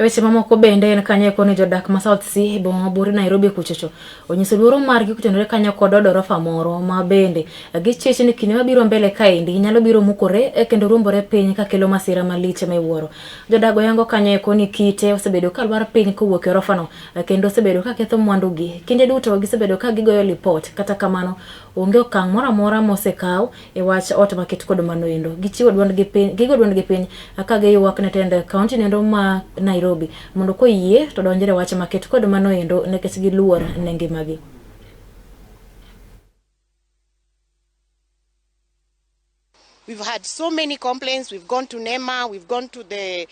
E weche mamoko bende en kanyo eko ni jodak ma South C e boma ma Buore Nairobi kuchocho onyiso luoro margi kotenore kanyo kod od orofa moro ma bende gichich ni kinde mabiro mbele kaendi nyalo biro mukore kendo ruombore piny kakelo masira malich miwuoro. Jodago yango kanyo eko ni kite osebedo ka lwar piny kowuok e orofano kendo osebedo ka ketho mwandugi. Kinde duto gisebedo ka gigoyo lipot kata kamano onge okang' moro amora mosekaw e wach ot maket kod mano endo. Gichiwo duondgi piny, gigo duondgi piny ka giywak ne tend kaunti nendo ma Nairobi mondo koyie to donjre wach maket kod mano endo nikech giluor ne ngimagi. We've had so many complaints. We've gone to NEMA, we've gone to the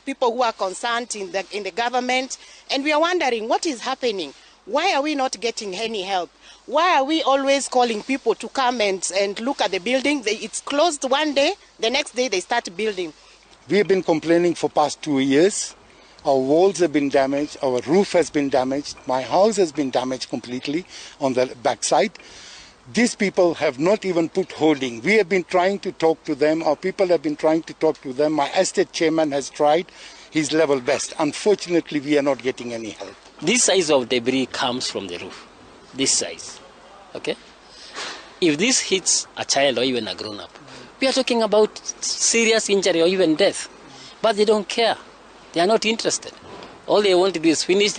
people who are concerned in the government, and we are wondering what is happening. Why are we not getting any help? Why are we always calling people to come and look at the building? It's closed one day, the next day they start building. We have been complaining for past 2 years. Our walls have been damaged, our roof has been damaged, my house has been damaged completely on the backside. These people have not even put holding. We have been trying to talk to them. Our people have been trying to talk to them. My estate chairman has tried his level best. Unfortunately, we are not getting any help. This size of debris comes from the roof. This size. Okay? If this hits a child or even a grown up, we are talking about serious injury or even death. But they don't care. They are not interested. All they want to do is finish